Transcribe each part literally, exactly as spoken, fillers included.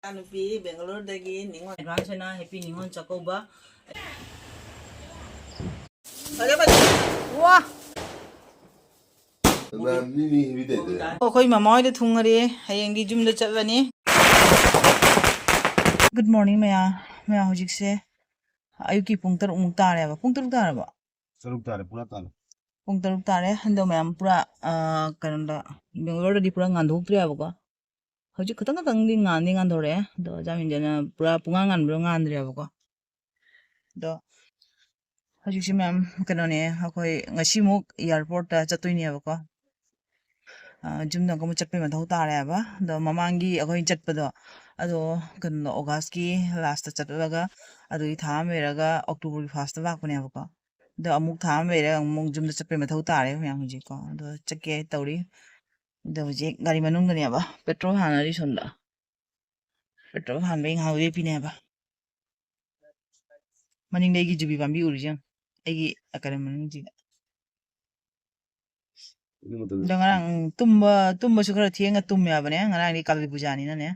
ꯏꯆꯥꯅꯨꯄꯤ ꯕꯦꯡꯒꯂꯣꯔꯗꯒꯤ ꯅꯤꯉꯣꯜ, advance ꯑꯣꯏꯅ happy ꯅꯤꯉꯣꯜ ꯆꯥꯛꯀꯧꯕ꯫ ꯐꯖ ꯐꯖ꯫ ꯋꯥ! ꯃꯤ, ꯃꯤ ꯍꯦꯕꯤ ꯇꯧꯗꯣꯏꯔꯥ? ꯑꯩꯈꯣꯏ ꯃꯃꯥ ꯍꯣꯏꯗ ꯊꯨꯡꯉꯔꯦ꯫ ꯍꯌꯦꯡꯗꯤ ꯌꯨꯝꯗ ꯆꯠꯂꯅꯤ꯫ Good morning ꯃꯌꯥꯝ꯫ ꯃꯌꯥꯝ ꯍꯧꯖꯤꯛꯁꯦ ꯑꯌꯨꯛꯀꯤ ꯄꯨꯡ ꯇꯔꯨꯛ ꯃꯨꯛ ꯇꯥꯔꯦꯕ꯫ ꯄꯨꯡ ꯇꯔꯨꯛ ꯇꯥꯔꯕꯣ? ꯇꯔꯨꯛ ꯇꯥꯔꯦ, ꯄꯨꯔꯥ ꯇꯥꯔꯦ꯫ ꯄꯨꯡ ꯇꯔꯨꯛ ꯇꯥꯔꯦ꯫ ꯑꯗꯣ ꯃꯌꯥꯝ ꯄꯨꯔꯥ, ꯑ, ꯀꯩꯅꯣꯗ, ꯕꯦꯡꯒꯂꯣꯔꯗꯗꯤ ꯄꯨꯔꯥ ꯉꯥꯟꯊꯣꯛꯇ꯭ꯔꯤ ꯍꯥꯏꯕꯀꯣ꯫ ꯍꯧꯖꯤꯛ ꯈꯤꯇꯪ ꯈꯤꯇꯪꯗꯤ ꯉꯥꯟꯗꯤ ꯉꯥꯟꯊꯣꯔꯛꯑꯦ꯫ ꯑꯗꯣ ꯑꯣꯖꯥ ꯃꯤꯟꯗꯤꯌꯥꯅ ꯄꯨꯔꯥ ꯄꯨꯡꯉꯥꯟ ꯉꯥꯟꯕꯗꯣ ꯉꯥꯟꯗ꯭ꯔꯦꯕꯀꯣ꯫ ꯑꯗꯣ ꯍꯧꯖꯤꯛꯁꯦ ꯃꯌꯥꯝ ꯀꯩꯅꯣꯅꯦ, ꯑꯩꯈꯣꯏ ꯉꯁꯤꯃꯨꯛ airport ꯇ ꯆꯠꯇꯣꯏꯅꯦꯕꯀꯣ꯫ ꯑ, ꯌꯨꯝꯗ ꯑꯃꯨꯛ ꯆꯠꯄꯩ ꯃꯊꯧ ꯇꯥꯔꯦꯕ꯫ ꯑꯗꯣ ꯃꯃꯥꯡꯒꯤ ꯑꯩꯈꯣꯏ ꯆꯠꯄꯗꯣ, ꯑꯗꯣ ꯀꯩꯅꯣ, August ꯀꯤ last ꯇ ꯆꯠꯂꯒ ꯑꯗꯨꯒꯤ ꯊꯥ ꯑꯃ ꯂꯩꯔꯒ October ꯒꯤ first ꯇ ꯂꯥꯛꯄꯅꯦꯕꯀꯣ꯫ ꯑꯗꯣ ꯑꯃꯨꯛ ꯊꯥ ꯑꯃ ꯂꯩꯔꯒ ꯑꯃꯨꯛ ꯌꯨꯝꯗ ꯆꯠꯄꯩ ꯃꯊꯧ ꯇꯥꯔꯦ ꯃꯌꯥꯝ ꯍꯧꯖꯤꯛꯀꯣ꯫ ꯑꯗꯣ ꯆꯠꯀꯦ ꯇꯧꯔꯤ꯫ ꯑꯗꯣ ꯍꯧꯖꯤꯛ ꯒꯥꯔꯤ ꯃꯅꯨꯡꯗꯅꯦꯕ, petrol ꯍꯥꯟꯅꯔꯤ ꯁꯣꯝꯗ꯫ Petrol ꯍꯥꯟꯕꯩ ꯉꯥꯏꯍꯥꯛ ꯂꯦꯞꯄꯤꯅꯦꯕ꯫ ꯃꯅꯤꯡꯗ ꯑꯩꯒꯤ ꯖꯨꯕꯤ ꯄꯥꯝꯕꯤ ꯎꯔꯤꯁꯦ ꯌꯦꯡꯉꯨ꯫ ꯑꯩꯒꯤ ꯑꯀꯔ ꯃꯅꯤꯡꯁꯤꯗ꯫ ꯑꯗꯨ ꯃꯇꯝꯗ ꯑꯗꯣ ꯉꯔꯥꯡ ꯇꯨꯝꯕ, ꯇꯨꯝꯕꯁꯨ ꯈꯔ ꯊꯦꯡꯅ ꯇꯨꯝꯃꯦ ꯍꯥꯏꯕꯅꯦ꯫ ꯉꯔꯥꯡꯗꯤ ꯀꯥꯂꯤ ꯄꯨꯖꯥꯅꯤꯅꯅꯦ꯫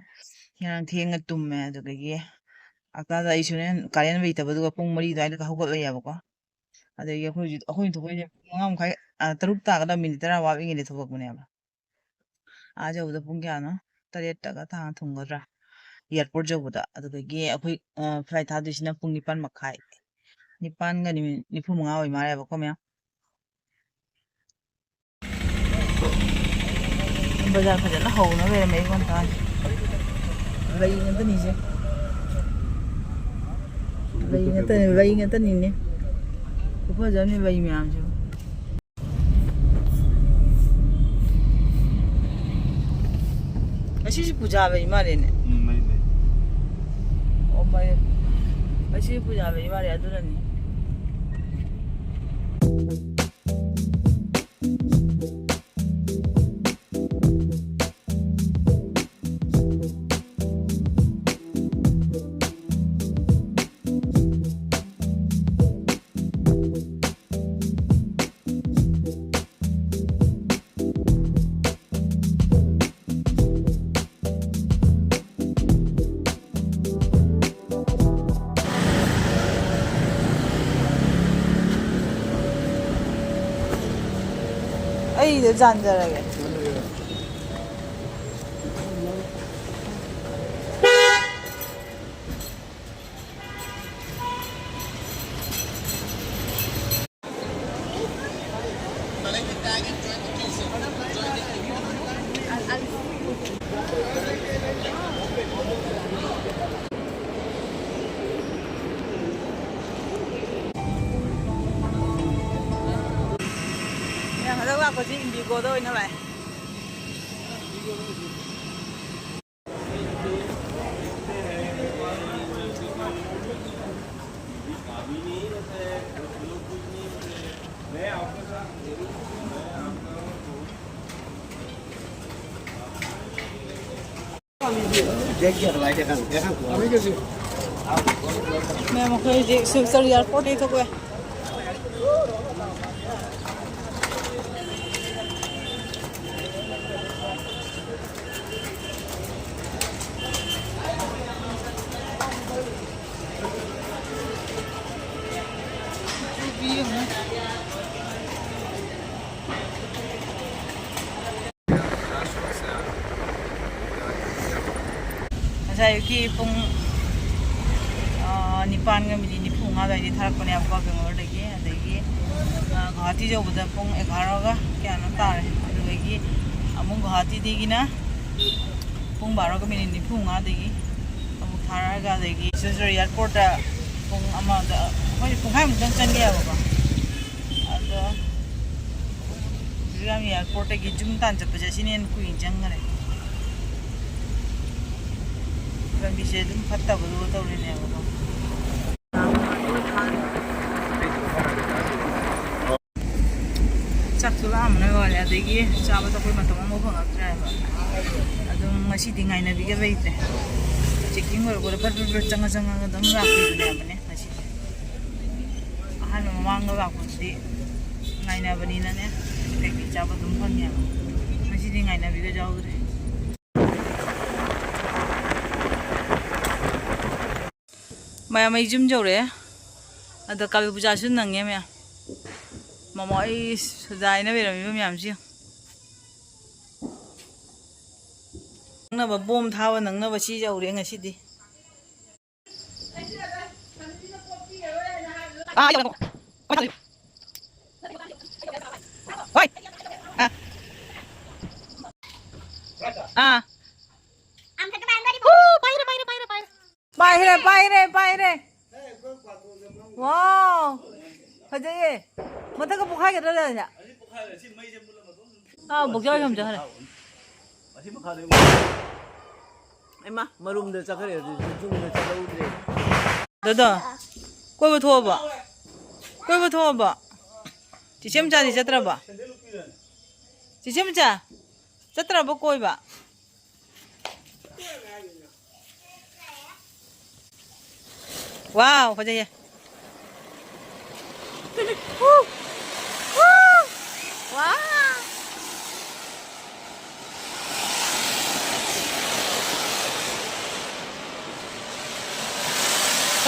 ꯉꯔꯥꯡ ꯊꯦꯡꯅ ꯇꯨꯝꯃꯦ꯫ ꯑꯗꯨꯗꯒꯤ ꯑꯀꯥꯗ ꯑꯩꯁꯨꯅꯦ, ꯀꯥꯂꯦꯟ ꯂꯩꯇꯕꯗꯨꯒ ꯄꯨꯡ ꯃꯔꯤ ꯑꯗꯨꯋꯥꯏꯗꯒ ꯍꯧꯒꯠꯂꯛꯑꯦꯕꯀꯣ꯫ ꯑꯗꯒꯤ ꯑꯩꯈꯣꯏ ꯍꯧꯖꯤꯛ, ꯑꯩꯈꯣꯏꯅ ꯊꯣꯛꯂꯛꯏꯁꯦ ꯄꯨꯡ ꯃꯉꯥ ꯃꯈꯥꯏ, ꯑ, ꯇꯔꯨꯛ ꯇꯥꯒꯗꯕ minute ꯇꯔꯥ ꯋꯥꯠꯂꯤꯉꯩꯗ ꯊꯣꯛꯂꯛꯄꯅꯦꯕ꯫ ꯑꯥ ꯌꯧꯕꯗ ꯄꯨꯡ ꯀꯌꯥꯅꯣ? ꯇꯔꯦꯠꯇꯒ ꯊꯥꯡ ꯊꯨꯡꯒꯗ꯭ꯔꯥ? Airport ꯌꯧꯕꯗ꯫ ꯑꯗꯨꯗꯒꯤ ꯑꯩꯈꯣꯏ, ꯑ, flight ꯊꯥꯗꯣꯏꯁꯤꯅ ꯄꯨꯡ ꯅꯤꯄꯥꯟ ꯃꯈꯥꯏ꯫ ꯅꯤꯄꯥꯟꯒ ꯃꯤꯅꯤꯠ ꯅꯤꯐꯨ ꯃꯉꯥ ꯑꯣꯏ ꯃꯥꯜꯂꯦꯕꯀꯣ, ꯃꯌꯥꯝ꯫ ꯕꯖꯥꯔ ꯐꯖꯅ ꯍꯧꯅ ꯂꯩꯔꯝꯃꯦ ꯑꯩꯉꯣꯟꯗ꯫ ꯂꯩ ꯉꯥꯛꯇꯅꯤꯁꯦ꯫ ꯂꯩ ꯉꯥꯛꯇꯅꯤ, ꯂꯩ ꯉꯥꯛꯇꯅꯤꯅꯦ꯫ ꯈꯨꯐꯖ ꯑꯃꯅꯤ ꯂꯩ ꯃꯌꯥꯝꯁꯤꯕꯨ꯫ ꯉꯁꯤꯁꯨ ꯄꯨꯖꯥ ꯂꯩ ꯃꯥꯜꯂꯦꯅꯦ꯫ ꯎꯝ, ꯂꯩ, ꯂꯩ꯫ ꯑꯣ, ꯃꯥꯏ-, ꯉꯁꯤ ꯄꯨꯖꯥ ꯂꯩ ꯃꯥꯜꯂꯦ, ꯑꯗꯨꯅꯅꯤ꯫ ꯌꯥꯟꯖꯔꯒꯦ꯫ ꯍꯟꯗꯛ ꯂꯥꯛꯄꯁꯤ ꯏꯟꯗꯤꯒꯣꯗ ꯑꯣꯏꯅ ꯂꯥꯛꯑꯦ꯫ ꯃꯌꯥꯝ, ꯑꯩꯈꯣꯏ ꯍꯧꯖꯤꯛ ꯁꯤꯜꯆꯔ ꯑꯦꯌꯥꯔꯄꯣꯔꯠꯇꯒꯤ ꯊꯣꯛꯂꯛꯑꯦ꯫ ꯉꯁꯥꯏ ꯑꯌꯨꯛꯀꯤ ꯄꯨꯡ, ꯑ, ꯅꯤꯄꯥꯟꯒ ꯃꯤꯅꯤꯠ ꯅꯤꯐꯨ ꯃꯉꯥ ꯑꯗꯨꯋꯥꯏꯗꯒꯤ ꯊꯥꯔꯛꯄꯅꯦꯕꯀꯣ, ꯕꯦꯡꯒ꯭ꯂꯣꯔꯗꯒꯤ꯫ ꯑꯗꯒꯤ, ꯑ, ꯒꯨꯋꯥꯍꯥꯇꯤ ꯌꯧꯕꯗ ꯄꯨꯡ ꯑꯦꯒꯥꯔꯣꯒ ꯀꯌꯥꯅꯣꯝ ꯇꯥꯔꯦ꯫ ꯑꯗꯨꯗꯒꯤ ꯑꯃꯨꯛ ꯒꯨꯋꯥꯍꯥꯇꯤꯗꯒꯤꯅ ꯄꯨꯡ ꯕꯥꯔꯣꯒ ꯃꯤꯅꯤꯠ ꯅꯤꯐꯨ ꯃꯉꯥꯗꯒꯤ ꯑꯃꯨꯛ ꯊꯥꯔꯛꯑꯒ, ꯑꯗꯒꯤ ꯁꯤꯜꯆꯔ ꯑꯦꯌꯥꯔꯄꯣꯔꯠꯇ ꯄꯨꯡ ꯑꯃꯗ, ꯑꯩꯈꯣꯏ ꯄꯨꯡꯈꯥꯏꯃꯨꯛꯇꯪ ꯆꯪꯒꯦ ꯍꯥꯏꯕꯀꯣ꯫ ꯑꯗꯣ ꯖꯤꯔꯤꯕꯥꯝ ꯑꯦꯌꯥꯔꯄꯣꯔꯠꯇꯒꯤ ꯖꯨꯝ ꯇꯥꯟ ꯆꯠꯄꯁꯦ ꯁꯤꯅ ꯍꯦꯟꯅ ꯀꯨꯏꯅ ꯆꯪꯈꯔꯦ꯫ ꯂꯝꯕꯤꯁꯦ ꯑꯗꯨꯝ ꯐꯠꯇꯕꯗꯣ ꯇꯧꯔꯤꯅꯦꯕꯀꯣ꯫ ꯆꯥꯛꯁꯨ ꯂꯥꯝꯕꯅ ꯂꯣꯏꯔꯦ, ꯑꯗꯒꯤ ꯆꯥꯕ ꯊꯛꯄꯒꯤ ꯃꯇꯝ ꯑꯃ ꯐꯪꯉꯛꯇ꯭ꯔꯦꯕ꯫ ꯑꯗꯨꯝ ꯉꯁꯤꯗꯤ ꯉꯥꯏꯅꯕꯤꯒ ꯂꯩꯇ꯭ꯔꯦ꯫ ꯆꯦꯛꯀꯤꯡ ꯂꯣꯏꯔꯛꯄꯗ ꯐꯠ ꯐꯠ ꯐꯠ ꯆꯪꯉ ꯆꯪꯉꯒ ꯑꯗꯨꯝ ꯂꯥꯛꯄꯤꯕꯅꯦꯕꯅꯦ ꯉꯁꯤꯗꯤ꯫ ꯑꯍꯥꯟꯕ ꯃꯃꯥꯡꯗ ꯂꯥꯛꯄꯗꯨꯗꯤ ꯉꯥꯏꯅꯕꯅꯤꯅꯅꯦ, ꯀꯩꯀꯩ ꯆꯥꯕ ꯑꯗꯨꯝ ꯐꯪꯉꯦꯕ꯫ ꯉꯁꯤꯗꯤ ꯉꯥꯏꯅꯕꯤꯒ ꯌꯥꯎꯗ꯭ꯔꯦ꯫ ꯃꯌꯥꯝ, ꯑꯩ ꯌꯨꯝ ꯌꯧꯔꯛꯑꯦ꯫ ꯑꯗ ꯀꯥꯂꯤ ꯄꯨꯖꯥꯁꯨ ꯅꯪꯉꯦ ꯃꯌꯥꯝ꯫ ꯃꯃꯥ, ꯑꯩ ꯁꯖꯥꯏꯅ ꯂꯩꯔꯝꯃꯤꯕ ꯃꯌꯥꯝꯁꯤ ꯌꯦꯡꯉꯨ꯫ ꯅꯪꯅꯕ ꯕꯣꯝ ꯊꯥꯕ ꯅꯪꯅꯕ ꯁꯤ ꯌꯧꯔꯦ ꯉꯁꯤꯗꯤ꯫ ꯑꯥ, ꯌꯧꯔꯦ꯫ ꯍꯣꯏ꯫ ꯑꯥ꯫ ꯑꯥ꯫ ꯎ, ꯄꯥꯏꯔꯦ, ꯄꯥꯏꯔꯦ, ꯄꯥꯏꯔꯦ, ꯄꯥꯏꯔꯦ꯫ ꯄꯥꯏꯔꯦ, ꯄꯥꯏꯔꯦ, ꯄꯥꯏꯔꯦ꯫ ꯋꯥꯎ! ꯐꯖꯩꯌꯦ꯫ ꯃꯊꯛꯀ ꯄꯣꯛꯈꯥꯏꯒꯗ꯭ꯔꯥ ꯂꯩꯔꯁꯦ? ꯑꯥ, ꯕꯣꯛꯆꯥꯎ ꯌꯥꯝ ꯆꯠꯈ꯭ꯔꯦ꯫ ꯍꯩꯃꯥ, ꯃꯔꯨꯝꯗ ꯆꯠꯈ꯭ꯔꯦ ꯑꯗꯨꯗꯤ, ꯌꯨꯝꯗ ꯆꯠꯍꯧꯗ꯭ꯔꯦ꯫ ꯗꯥꯗꯥ, ꯀꯣꯏꯕ ꯊꯣꯛꯑꯕꯣ? ꯀꯣꯏꯕ ꯊꯣꯛꯑꯕꯣ? ꯆꯤꯆꯦꯝ ꯆꯥꯗꯤ ꯆꯠꯇ꯭ꯔꯕꯣ? ꯆꯤꯆꯦꯝ ꯆꯥ, ꯆꯠꯇ꯭ꯔꯕꯣ ꯀꯣꯏꯕ? ꯋꯥꯎ, ꯐꯖꯩꯌꯦ꯫ ꯋꯥꯎ꯫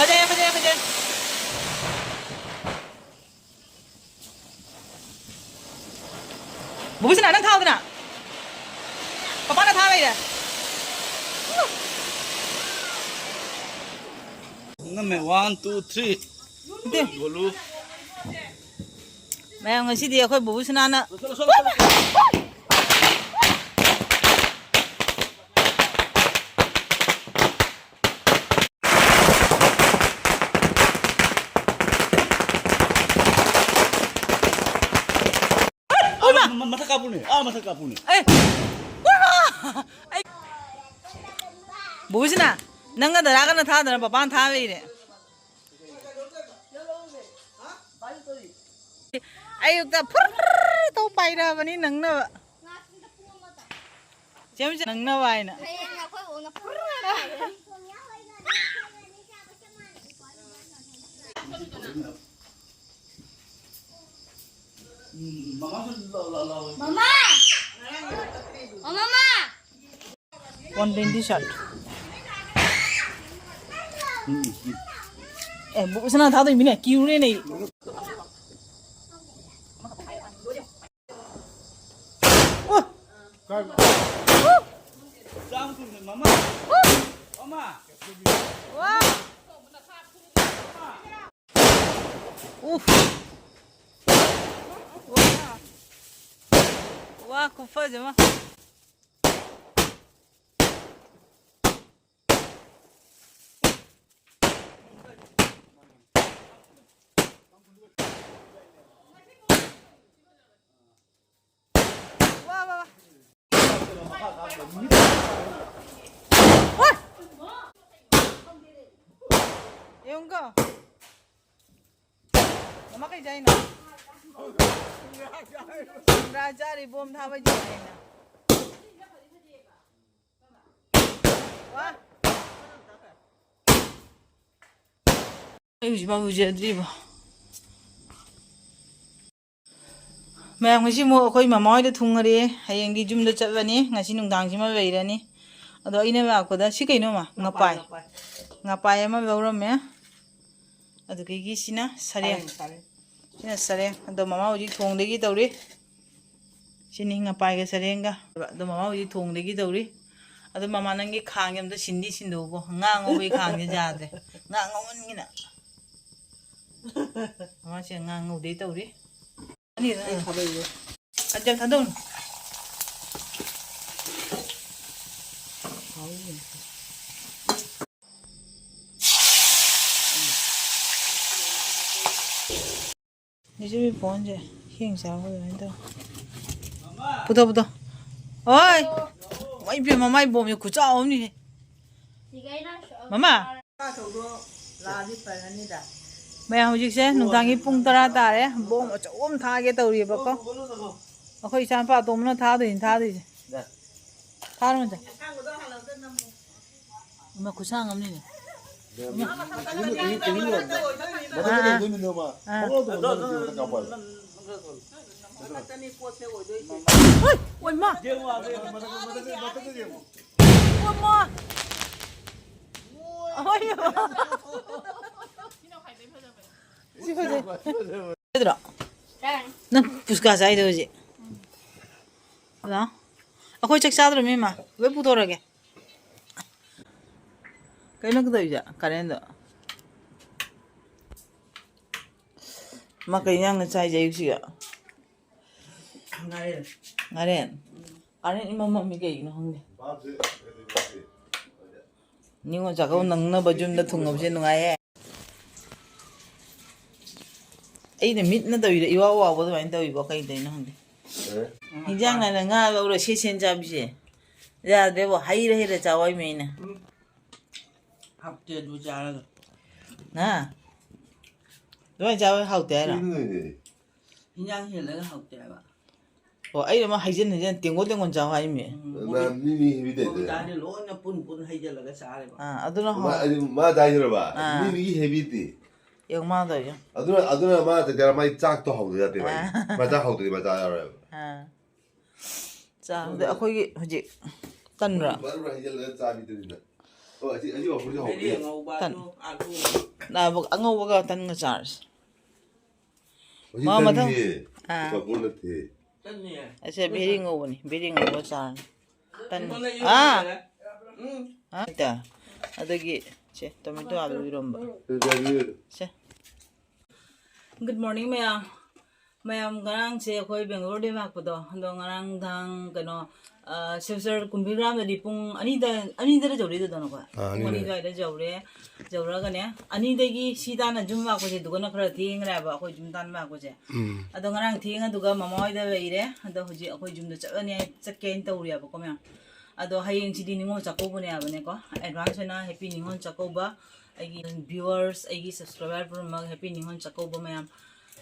ꯐꯖꯩꯌꯦ, ꯐꯖꯩꯌꯦ, ꯐꯖꯩꯌꯦ꯫ ꯕꯨꯕꯨꯁꯤꯅ ꯅꯪ ꯊꯥꯎꯗꯅ꯫ ꯄꯄꯥꯅ ꯊꯥ ꯂꯩꯔꯦ꯫ ꯅꯝꯃꯦ, one, two, three꯫ ꯅꯠꯇꯦ꯫ ꯒꯣꯂꯨ꯫ ꯃꯌꯥꯝ, ꯉꯁꯤꯗꯤ ꯑꯩꯈꯣꯏ ꯕꯨꯕꯨꯁꯤꯅꯥꯅ ꯑꯣꯏꯃꯥ! ꯃ-, ꯃꯊꯛ ꯀꯥꯞꯄꯨꯅꯦ꯫ ꯑꯥ, ꯃꯊꯛ ꯀꯥꯞꯄꯨꯅꯦ꯫ ꯑꯦ! ꯑꯣꯏꯃꯥ! ꯑꯩ ꯕꯣꯕꯤꯁꯅꯥ, ꯅꯪꯒ ꯗꯗꯥꯒꯅ ꯊꯥꯗꯅ ꯄꯄꯥꯅ ꯊꯥ ꯂꯩꯔꯦ꯫ ꯑꯌꯨꯛꯇ ꯐꯨꯔ ꯇꯧ ꯄꯥꯏꯔꯛꯑꯕꯅꯤ ꯅꯪꯅꯕ꯫ ꯆꯦꯝꯆ ꯅꯪꯅꯕ ꯍꯥꯏꯅ꯫ ꯍꯌꯦꯡ ꯑꯩꯈꯣꯏ ꯎꯅ ꯐꯨꯔ ꯄꯥꯏꯔꯛꯑꯅꯤ꯫ ꯃꯃꯥ! ꯃꯃꯥ! ꯃꯃꯥ! One twenty shot. ꯑꯦ, ꯕꯨꯕꯨꯁꯅꯥ ꯊꯥꯗꯣꯏ ꯃꯤꯅꯦ, ꯀꯤꯔꯨꯔꯦꯅꯦ꯫ ꯑꯣ! ꯀꯥꯏ? ꯎꯐ꯫ ꯋꯥ꯫ ꯋꯥ ꯈꯨꯐꯖ ꯑꯃ꯫ ꯋꯥ, ꯋꯥ, ꯋꯥ꯫ ꯍꯣꯏ! ꯌꯦꯡꯉꯨꯀꯣ꯫ ꯃꯃꯥ ꯀꯩ ꯆꯥꯏꯅꯣ? ꯁꯤꯡꯒ꯭ꯔꯥ ꯆꯥꯔꯤ, ꯕꯣꯝ ꯊꯥꯕꯩꯗꯤ ꯆꯥꯏꯅ꯫ ꯋꯥ꯫ ꯑꯩ ꯍꯧꯖꯤꯛꯐꯥꯎ ꯂꯨꯖꯗ꯭ꯔꯤꯕꯣ꯫ ꯃꯌꯥꯝ, ꯉꯁꯤ ꯑꯃꯨꯛ ꯑꯩꯈꯣꯏ ꯃꯃꯥ ꯍꯣꯏꯗ ꯊꯨꯡꯉꯔꯦ꯫ ꯍꯌꯦꯡꯗꯤ ꯌꯨꯝꯗ ꯆꯠꯂꯅꯤ꯫ ꯉꯁꯤ ꯅꯨꯡꯗꯥꯡꯁꯤꯃ ꯂꯩꯔꯅꯤ꯫ ꯑꯗꯣ ꯑꯩꯅ ꯂꯥꯛꯄꯗ, ꯁꯤ ꯀꯩꯅꯣꯃ? ꯉꯄꯥꯏ꯫ ꯉꯄꯥꯏ꯫ ꯉꯄꯥꯏ ꯑꯃ ꯂꯧꯔꯝꯃꯦ꯫ ꯑꯗꯨꯗꯒꯤ ꯁꯤꯅ ꯁꯔꯦꯡ꯫ ꯁꯔꯦꯡ, ꯁꯔꯦꯡ꯫ ꯁꯤꯅ ꯁꯔꯦꯡ꯫ ꯑꯗꯣ ꯃꯃꯥ ꯍꯧꯖꯤꯛ ꯊꯣꯡꯗꯒꯤ ꯇꯧꯔꯤ꯫ ꯁꯤꯅꯤ ꯉꯄꯥꯏꯒ ꯁꯔꯦꯡꯒ꯫ ꯑꯗꯣ ꯃꯃꯥ ꯍꯧꯖꯤꯛ ꯊꯣꯡꯗꯒꯤ ꯇꯧꯔꯤ꯫ ꯑꯗꯣ ꯃꯃꯥ, ꯅꯪꯒꯤ ꯈꯥꯡꯁꯦ ꯑꯝꯇ ꯁꯤꯟꯗꯤ ꯁꯤꯟꯗꯣꯛꯎꯀꯣ꯫ ꯉꯥ ꯉꯧꯕꯒꯤ ꯈꯥꯡꯁꯦ ꯌꯥꯗ꯭ꯔꯦ꯫ ꯉꯥ ꯉꯧꯃꯟꯒꯤꯅ꯫ ꯃꯃꯥꯁꯦ ꯉꯥ ꯉꯧꯗꯣꯏ ꯇꯧꯔꯤ꯫ ꯑꯅꯤꯔꯛ ꯑꯩ ꯊꯥꯗꯩꯌꯦ꯫ ꯑꯗꯨ ꯊꯥꯗꯧꯅꯨ꯫ ꯅꯤꯖꯨꯕꯤ ꯐꯣꯟꯁꯦ ꯍꯦꯡ ꯆꯥꯕ ꯑꯗꯨꯃꯥꯏꯅ ꯇꯧꯋꯦ꯫ ꯄꯨꯊꯣꯛ, ꯄꯨꯊꯣꯛ꯫ ꯍꯣꯏ꯫ ꯃꯥꯏ ꯄꯦꯝꯃ, ꯃꯥꯏ ꯕꯣꯝꯁꯦ ꯈꯨꯆꯥꯎ ꯑꯃꯅꯤꯍꯦ꯫ ꯃꯃꯥ꯫ ꯃꯌꯥꯝ, ꯍꯧꯖꯤꯛꯁꯦ ꯅꯨꯡꯗꯥꯡꯒꯤ ꯄꯨꯡ ꯇꯔꯥ ꯇꯥꯔꯦ꯫ ꯕꯣꯝ ꯑꯆꯧꯕ ꯑꯃ ꯊꯥꯒꯦ ꯇꯧꯔꯤꯕꯀꯣ꯫ ꯑꯩꯈꯣꯏ ꯏꯆꯥꯅꯨꯄꯥ ꯑꯇꯣꯝꯕꯅ ꯊꯥꯗꯣꯏꯅꯤ, ꯊꯥꯗꯣꯏꯁꯦ꯫ ꯊꯥꯔꯣ ꯑꯝꯇ꯫ ꯏꯃꯥ, ꯈꯨꯠꯁꯥꯡ ꯑꯃꯅꯤꯅꯦ꯫ ꯃꯊꯛꯇ ꯂꯩꯗꯣꯏꯅꯤꯅꯣ, ꯃꯥ? ꯑꯥ, ꯑꯥ꯫ ꯄꯪꯂꯣꯟꯗ ꯂꯣꯟꯗꯣꯏꯅꯤꯅꯣ, ꯃꯥ? ꯑꯥ꯫ ꯄꯪꯂꯣꯟꯗ ꯂꯣꯟꯗꯣꯏꯅꯤꯅꯣ, ꯃꯊꯛ ꯀꯥꯞꯄ ꯍꯥꯏꯗꯣ? ꯃꯊꯛꯇꯅꯤ ꯄꯣꯠꯁꯦ ꯑꯣꯏꯗꯣꯏꯁꯦ꯫ ꯍꯣꯏ! ꯑꯣꯏꯃꯥ! ꯌꯦꯡꯉꯣ, ꯑꯥꯗ ꯌꯦꯡꯉꯣ, ꯃꯊꯛꯇ, ꯃꯊꯛꯇ, ꯃꯊꯛꯇ ꯌꯦꯡꯉꯣ꯫ ꯑꯣꯏꯃꯥ! ꯑꯣꯏꯃꯥ! ꯁꯤ ꯐꯖꯩ꯫ ꯅꯠꯇ꯭ꯔꯣ? ꯅꯪ ꯄꯨꯁꯀꯥ ꯆꯥꯏꯗꯣ ꯍꯧꯖꯤꯛ? ꯍꯜꯂꯣ? ꯑꯩꯈꯣꯏ ꯆꯥꯛ ꯆꯥꯗ꯭ꯔꯣ, ꯃꯦꯝꯃ? ꯂꯣꯏ ꯄꯨꯊꯣꯔꯒꯦ꯫ ꯀꯩꯅꯣ ꯀꯩꯗꯧꯔꯤꯁꯦ ꯀꯥꯔꯦꯟꯗꯣ? ꯃꯥ ꯀꯩ ꯏꯟꯖꯥꯡꯅ ꯆꯥꯏꯁꯦ ꯑꯌꯨꯛꯁꯤꯒ? ꯉꯥꯔꯦꯟ꯫ ꯉꯥꯔꯦꯟ? ꯀꯥꯔꯦꯟ ꯏꯃꯝ ꯃꯝꯃꯤ ꯀꯩꯒꯤꯅꯣ ꯈꯪꯗꯦ꯫ ꯅꯤꯉꯣꯜ ꯆꯥꯛꯀꯧ ꯅꯪꯅꯕ ꯌꯨꯝꯗ ꯊꯨꯡꯉꯕꯁꯦ ꯅꯨꯡꯉꯥꯏꯌꯦ꯫ ꯑꯩꯅ ꯃꯤꯠꯅ ꯇꯧꯔꯤꯗ ꯏꯋꯥ ꯋꯥꯕ ꯑꯗꯨꯃꯥꯏꯅ ꯇꯧꯔꯤꯕꯣ? ꯀꯩ ꯇꯧꯔꯤꯅꯣ ꯈꯪꯗꯦ꯫ ꯏꯟꯖꯥꯡ ꯅꯥꯏꯅ ꯉꯥ ꯂꯧꯔ ꯁꯦꯠ ꯁꯦꯟ ꯆꯥꯕꯤꯁꯦ ꯌꯥꯗ꯭ꯔꯦꯕꯣ꯫ ꯍꯩꯔ ꯍꯩꯔ ꯆꯥꯎ ꯍꯥꯏꯃꯤ ꯑꯩꯅ꯫ ꯍꯥꯞꯇꯦ ꯑꯗꯨ ꯆꯥꯔꯒ꯫ ꯅ? ꯑꯗꯨꯃꯥꯏꯅ ꯆꯥꯕ ꯍꯥꯎꯇꯦ ꯍꯥꯏꯔꯣ? ꯏꯟꯖꯥꯡ ꯍꯦꯜꯂꯒ ꯍꯥꯎꯇꯦ ꯍꯥꯏꯕ꯫ ꯑꯣ, ꯑꯩꯅ ꯑꯃ ꯍꯩꯖꯤꯟ ꯍꯩꯖꯤꯟ ꯇꯦꯡꯒꯣ ꯇꯦꯡꯒꯣꯟ ꯆꯥꯎ ꯍꯥꯏꯃꯤ꯫ ꯎꯝ, ꯃꯥ ꯃꯤ ꯃꯤ ꯍꯦꯕꯤ ꯇꯧꯗꯦ꯫ ꯃꯣꯏ ꯗꯥꯗꯤ ꯂꯣꯏꯅ ꯄꯨꯟ ꯄꯨꯟ ꯍꯩꯖꯤꯜꯂꯒ ꯆꯥꯔꯦꯕ꯫ ꯑꯥ, ꯑꯗꯨꯅ ꯃꯥ, ꯍꯥꯎ-, ꯑꯗꯨ ꯃꯥ ꯗꯥꯏꯅꯦꯕ꯫ ꯑꯥ꯫ ꯃꯤ ꯃꯤꯒꯤ ꯍꯦꯕꯤꯠꯇꯤ꯫ ꯌꯦꯡꯉꯨ ꯃꯥ ꯇꯧꯔꯤꯁꯦ꯫ ꯑꯗꯨꯅ, ꯑꯗꯨꯅ ꯃꯥ ꯇꯧꯔꯤꯁꯦ, ꯃꯥꯏ ꯆꯥꯛꯇꯣ ꯍꯧꯗ ꯌꯥꯗꯦꯕ꯫ ꯑꯥ꯫ ꯃꯥ ꯆꯥꯛ ꯍꯧꯗ꯭ꯔꯗꯤ ꯃꯥ ꯆꯥ ꯌꯥꯔꯣꯏꯕ꯫ ꯑꯥ꯫ ꯆꯥ-, ꯑꯗ ꯑꯩꯈꯣꯏꯒꯤ ꯍꯧꯖꯤꯛ ꯇꯟꯕ꯭ꯔꯥ? ꯕꯔꯨ ꯍꯩꯖꯤꯜꯂꯒ ꯆꯥꯕꯤꯗꯨꯅꯤꯅ꯫ ꯑꯣ, ꯑꯁꯤ, ꯑꯁꯤ ꯋꯥꯐꯨꯁꯦ ꯍꯧꯗꯦ꯫ ꯇꯟ꯫ ꯑꯉꯧꯕꯒ ꯇꯟꯒ ꯆꯥꯔꯁꯤ꯫ ꯍꯧꯖꯤꯛ ꯃꯥ ꯃꯊꯪ-, ꯇꯟꯅꯤꯌꯦ꯫ ꯑꯥ꯫ ꯄꯥꯐꯣꯔ ꯅꯠꯇꯦ꯫ ꯑꯁꯦ ꯕꯦꯔꯤ ꯉꯧꯕꯅꯤ, ꯕꯦꯔꯤ ꯉꯧꯕ ꯆꯥꯔꯅꯤ꯫ ꯇꯟ-, ꯑꯥ! ꯑꯥ, ꯇ-, ꯑꯗꯒꯤ ꯁꯦ, ꯇꯣꯃꯦꯇꯣ ꯑꯥꯂꯨ ꯏꯔꯣꯝꯕ꯫ ꯁꯦ꯫ Good morning, ꯃꯌꯥꯝ꯫ ꯃꯌꯥꯝ, ꯉꯔꯥꯡꯁꯦ ꯑꯩꯈꯣꯏ ꯕꯦꯡꯒ꯭ꯂꯣꯔꯗꯩ ꯂꯥꯛꯄꯗꯣ, ꯑꯗꯣ ꯉꯔꯥꯡ ꯅꯨꯡꯗꯥꯡ ꯀꯩꯅꯣ, ꯑ, ꯁꯤꯜꯆꯔ ꯀꯨꯝꯕꯤꯒ꯭ꯔꯥꯝꯗꯗꯤ ꯄꯨꯡ ꯑꯅꯤꯗ, ꯑꯅꯤꯗꯔ ꯌꯧꯔꯛꯏꯗꯅꯀꯣ? ꯑꯥ, ꯄꯨꯡ ꯑꯅꯤ ꯑꯅꯤꯗ꯫ ꯑꯗꯨꯋꯥꯏꯗ ꯌꯧꯔꯦ꯫ ꯌꯧꯔꯒꯅꯦ, ꯑꯅꯤꯗꯒꯤ ꯁꯤ ꯇꯥꯟꯅ ꯌꯨꯝ ꯂꯥꯛꯄꯁꯦ, ꯑꯗꯨꯒꯅ ꯈꯔ ꯊꯦꯡꯈ꯭ꯔꯦꯕ ꯑꯩꯈꯣꯏ ꯌꯨꯝ ꯇꯥꯟꯅ ꯂꯥꯛꯄꯁꯦ꯫ ꯎꯝ꯫ ꯑꯗꯣ ꯉꯔꯥꯡ ꯊꯦꯡꯉꯗꯨꯒ ꯃꯃꯥ ꯍꯣꯏꯗ ꯂꯩꯔꯦ꯫ ꯑꯗꯣ ꯍꯧꯖꯤꯛ ꯑꯩꯈꯣꯏ ꯌꯨꯝꯗ ꯆꯠꯂꯅꯤ ꯍꯥꯏ-, ꯆꯠꯀꯦ ꯍꯥꯏꯅ ꯇꯧꯔꯤꯕꯀꯣ, ꯃꯌꯥꯝ꯫ ꯑꯗꯣ ꯍꯌꯦꯡꯁꯤꯗꯤ ꯅꯤꯉꯣꯜ ꯆꯥꯛꯀꯧꯕꯅꯦ ꯍꯥꯏꯕꯅꯦꯀꯣ꯫ Advance ꯑꯣꯏꯅ Happy ꯅꯤꯉꯣꯜ ꯆꯥꯛꯀꯧꯕ꯫ ꯑꯩꯒꯤ viewers, ꯑꯩꯒꯤ subscriber ꯄꯨꯝꯅꯃꯛ Happy ꯅꯤꯉꯣꯜ ꯆꯥꯛꯀꯧꯕ, ꯃꯌꯥꯝ꯫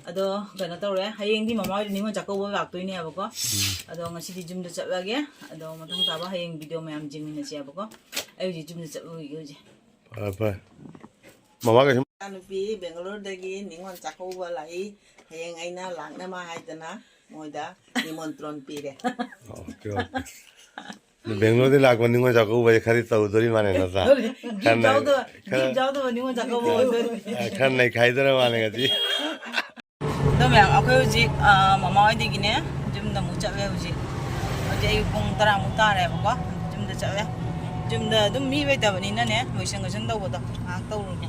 ꯑꯗꯣ ꯀꯩꯅꯣ ꯇꯧꯔꯦ, ꯍꯌꯦꯡꯗꯤ ꯃꯃꯥ ꯍꯣꯏꯗ ꯅꯤꯉꯣꯜ ꯆꯥꯛꯀꯧꯕ ꯂꯥꯛꯇꯣꯏꯅꯦꯕꯀꯣ꯫ ꯎꯝ꯫ ꯑꯗꯣ ꯉꯁꯤꯗꯤ ꯌꯨꯝꯗ ꯆꯠꯂꯒꯦ꯫ ꯑꯗꯣ ꯃꯊꯪ ꯇꯥꯕ ꯍꯌꯦꯡ video ꯃꯌꯥꯝ ꯌꯦꯡꯃꯤꯟꯅꯁꯦꯕꯀꯣ꯫ ꯑꯩ ꯍꯧꯖꯤꯛ ꯌꯨꯝꯗ ꯆꯠꯂꯨꯈꯤꯒꯦ ꯍꯧꯖꯤꯛ꯫ ꯐꯔꯦ, ꯐꯔꯦ꯫ ꯃꯃꯥ ꯀꯩꯁꯨ ꯏꯆꯥꯅꯨꯄꯤ ꯕꯦꯡꯒꯂꯣꯔꯗꯒꯤ ꯅꯤꯉꯣꯜ ꯆꯥꯛꯀꯧꯕ ꯂꯥꯛꯏ꯫ ꯍꯌꯦꯡ ꯑꯩꯅ ꯂꯥꯛꯅꯕ ꯍꯥꯏꯗꯅ ꯃꯣꯏꯗ ꯅꯤꯃꯟꯇ꯭ꯔꯣꯟ ꯄꯤꯔꯦ꯫ Okay, okay. ꯕꯦꯡꯒꯂꯣꯔꯗꯒꯤ ꯂꯥꯛꯄ ꯅꯤꯉꯣꯜ ꯆꯥꯛꯀꯧꯕꯁꯦ ꯈꯔꯗꯤ ꯇꯧꯗꯣꯔꯤ ꯃꯥꯜꯂꯦ, ꯅꯠꯇ꯭ꯔꯥ? Gift ꯈꯔ ꯅꯩ-, ꯌꯥꯎꯗꯕ, ꯈꯔ, gift ꯌꯥꯎꯗꯕ ꯅꯤꯉꯣꯜ ꯆꯥꯛꯀꯧꯕ ꯑꯣꯏꯗꯣꯏꯅꯤ꯫ ꯑ, ꯈꯔ ꯅꯩꯈꯥꯏꯗꯣꯔ ꯃꯥꯜꯂꯦ ꯉꯁꯤ꯫ ꯑꯗꯣ ꯃꯌꯥꯝ, ꯑꯩꯈꯣꯏ ꯍꯧꯖꯤꯛ, ꯑ, ꯃꯃꯥ ꯍꯣꯏꯗꯒꯤꯅꯦ ꯌꯨꯝꯗ ꯑꯃꯨꯛ ꯆꯠꯂꯦ ꯍꯧꯖꯤꯛ꯫ ꯍꯧꯖꯤꯛ ꯑꯌꯨꯛ ꯄꯨꯡ ꯇꯔꯥꯃꯨꯛ ꯇꯥꯔꯦꯕꯀꯣ, ꯌꯨꯝꯗ ꯆꯠꯂꯦ꯫ ꯌꯨꯝꯗ ꯑꯗꯨꯝ ꯃꯤ ꯂꯩꯇꯕꯅꯤꯅꯅꯦ, ꯂꯣꯏꯁꯟ ꯈꯣꯠꯆꯟ ꯇꯧꯕꯗꯣ ꯉꯥꯏꯍꯥꯛ ꯇꯧꯔꯨꯅꯦ꯫